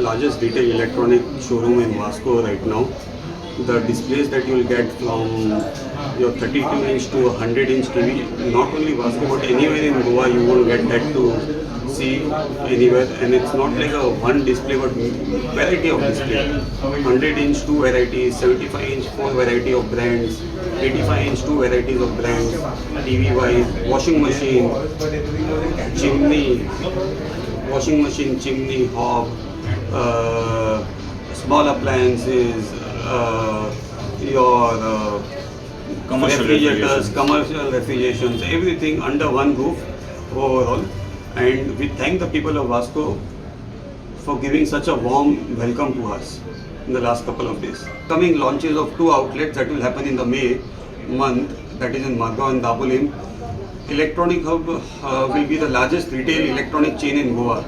largest retail electronic showroom in Vasco right now. The displays that you will get from your 32 inch to 100 inch TV, not only Vasco but anywhere in Goa, you won't get that to see anywhere. And it's not like a one display but variety of display. 100 inch two varieties, 75 inch four variety of brands, 85 inch two varieties of brands, TV wise, washing machine, chimney, washing machine, chimney, hob, small appliances, your Commercial refrigerators, refrigerations. Commercial refrigerations, everything under one roof overall. And we thank the people of Vasco for giving such a warm welcome to us in the last couple of days. Coming launches of two outlets that will happen in the May month, that is in Margao and Dabolim. Electronic Hub will be the largest retail electronic chain in Goa,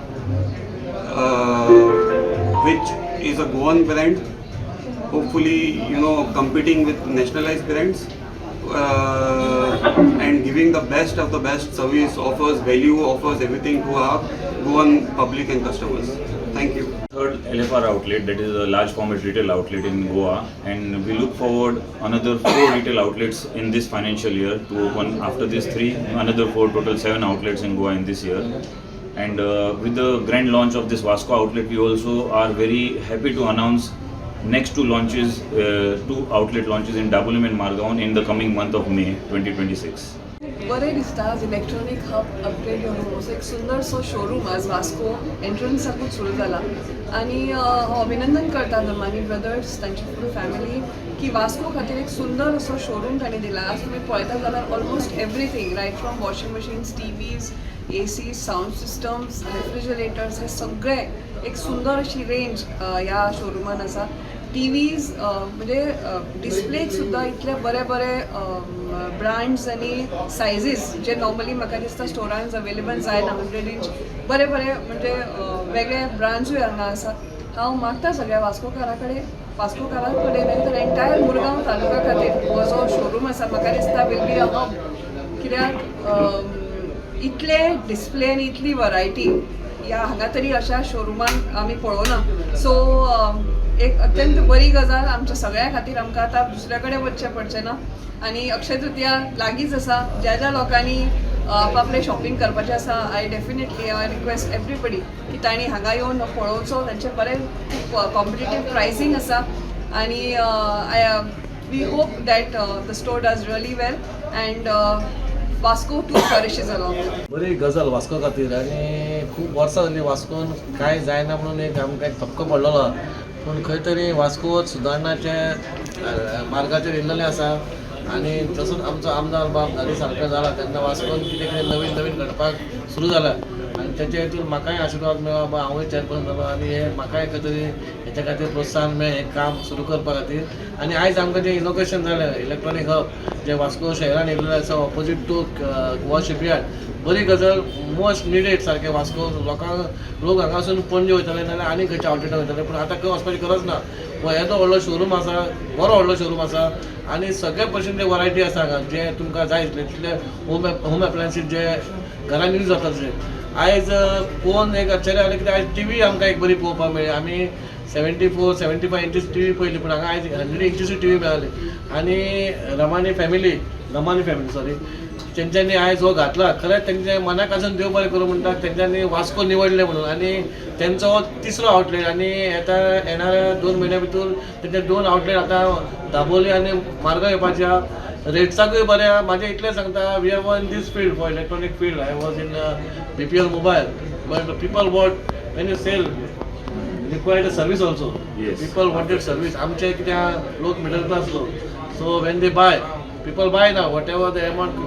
which is a Goan brand. Hopefully, competing with nationalized brands and giving the best of the best service, offers, value offers, everything to our Goan public and customers. Thank you. Third LFR outlet, that is a large format retail outlet in Goa, and we look forward another four retail outlets in this financial year to open. After this three, another four, total seven outlets in Goa in this year. And with the grand launch of this Vasco outlet, we also are very happy to announce next two launches, two outlet launches in Dabolim and Margaon in the coming month of May 2026. बरें दिसता आज electronic hub upgrade your home असो एक सुंदरसो showroom आज वास्को एंट्रन्साकूच सुरू जाला आनी हांव अभिनंदन करता दमानी ब्रदर्स, तांची फूल फॅमिली की वास्को खातीर एक सुंदर असो शोरूम तांणी दिला. आज तुमी पळयता जाल्यार almost everything, right from washing machines, TVs, AC, sound systems, refrigerators, हे सगळे एक सुंदर अशी रेंज ह्या शोरुमान आसा. टीवीज म्हणजे डिस्प्लेक सुद्दां इतले बरे बरे ब्रांड्स आनी सायजीस जे नॉर्मली म्हाका दिसता स्टोरान अवेलेबल जायना. 100 इंच बरे बरे म्हणजे वेगळे ब्रांड्सूय हांगा आसा. हांव मागता सगळ्या वास्कोकारा कडेन, वास्कोकारा कडेन न्हय तर एंटायर मुरगांव तालुका खातीर हो जो शोरूम आसा, म्हाका दिसता will be a hub, कित्याक इतले डिस्प्ले आनी इतली वरायटी ह्या हांगा तरी अशा शोरुमान आमी पळोवना. सो एक अत्यंत बरी गजाल आमच्या सगळ्या खातीर. आमकां आतां दुसऱ्या कडेन वचचें पडचें ना आनी अक्षय तृतीया लागींच आसा. ज्या ज्या लोकांनी आपापलें शॉपिंग करपाचें आसा, I definitely I request everybody की तांणी हांगा येवन पळोवचो. तांचें बरें खूब कॉम्पिटेटीव प्रायसींग आसा आनी I we hope that the store does really well and Vasco too flourishes along. बरी गजाल वास्को खातीर आनी खूब वर्सां जालीं वास्कोन कांय जायना म्हणून एक आमकां एक धपको पडलेलो, पूण खंय तरी वास्को सुदारणाचे मार्गाचेर येयल्लेलें आसा. आनी जसोच आमचो आमदार बाब घाडी सारको जाला, तेन्ना वास्कोन कितें कितें नवीन नवीन घडपाक सुरू जाला आनी तेच्या हितून म्हाकाय आशिर्वाद मेळ्ळो बा, हांवूय चेअरपर्सन जालो आनी हे म्हाकाय खंय तरी हेच्या खातीर प्रोत्साहन मेळ्ळें हें काम सुरू करपा खातीर. आनी आयज आमकां जें इनोग्रेशन जालें इलेक्ट्रॉनीक हब जें वास्को शहरान येयल्लें आसा, ऑपोजीट टू गोवा शिपयार्ड, बरी गजाल, मोस्ट निडेड सारकें. वास्को लोकांक, लोक हांगासून पणजे वयताले नाल्यार आनी खंयच्या आवटलेटान वयताले, पूण आतां खंय वचपाची गरज ना. हो येदो व्हडलो शोरूम आसा, बरो व्हडलो शोरूम आसा आनी सगळे भशेन वरायटी आसा हांगा. जे तुमकां जाय तितले तितले होम एप्लायन्सीस जे घरान यूज जाता तशे. आयज पळोवन एक आश्चर्य जालें, कित्याक आयज टीवी आमकां एक बरी पळोवपाक मेळ्ळी. आमी 74, 75 इंचीस टीवी पळयली, पूण हांगा आयज 100 इंचीसूय टीवी मेळ्ळी. आनी Ramani family, Ramani family sorry, तेंच्यांनी आयज हो घातला. खरेंच तेंच्या मनाक आसून देव बरें करूं म्हणटा, तेंच्यांनी वास्को निवडलें म्हणून. आनी तेंचो हो तिसरो आउटलेट आनी आतां येणाऱ्या 2 म्हयन्या भितर तेंचे दोन आउटलेट आतां दाबोली आनी मार्गांव येवपाचे आहा. रेट्साकूय बरें आहा. म्हाजें इतलें सांगता, we are in this field, for electronic field, I was in BPL mobile, but people what when you sell required a service also. People wanted service. आमचे कित्याक लोक मिडल क्लास लोक, so when they buy, people buy ना, whatever the amount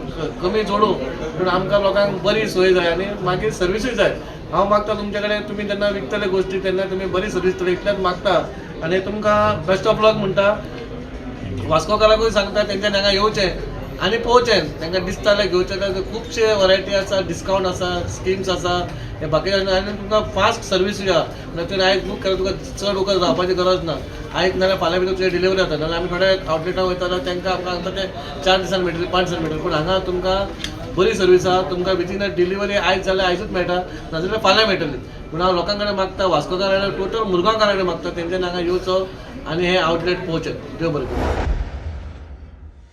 कमी जोडू, पूण आमकां लोकांक बरी सोय जाय आनी मागीर सर्विसूय जाय. हांव मागता तुमचे कडेन, तुमी जेन्ना विकतले गोश्टी तेन्ना तुमी बरी सर्वीस दितले इतलेंच मागता आनी तुमकां बेस्ट ऑफ लक म्हणटा. वास्कोकाराकूय सांगता, तेंच्यानी हांगा येवचें आनी पळोवचें. तांकां दिसता जाल्यार घेवचें. जाल्यार खुबशे वरायटी आसा, डिस्कावंट आसा, स्किम्स आसा, हे बाकीचे. आनी तुमकां फास्ट सर्वीसूय आहा. म्हणल्यार तुवें आयज बूक केल्यार तुका चड वगत रावपाची गरज ना. आयज नाल्यार फाल्यां भितर तुजे डिलिवरी जाता. नाल्यार आमी थोडे आवटलेटां वयता जाल्यार तांकां आमकां सांगता ते 4 दिसान मेळटली, 5 दिसान मेळटली, पूण हांगा तुमकां बरी सर्वीस आहा. तुमकां विथीन अ डिलिव्हरी आयज जाल्यार आयजूच मेळटा, नाजाल्यार फाल्यां मेळटली. पूण हांव लोकां कडेन मागता, वास्कोकारा कडेन, टोटल मुरगांवकारा कडेन मागता, तेंच्यानी हांगा येवचो आनी हे आवटलेट पळोवचें. देव बरें करूं.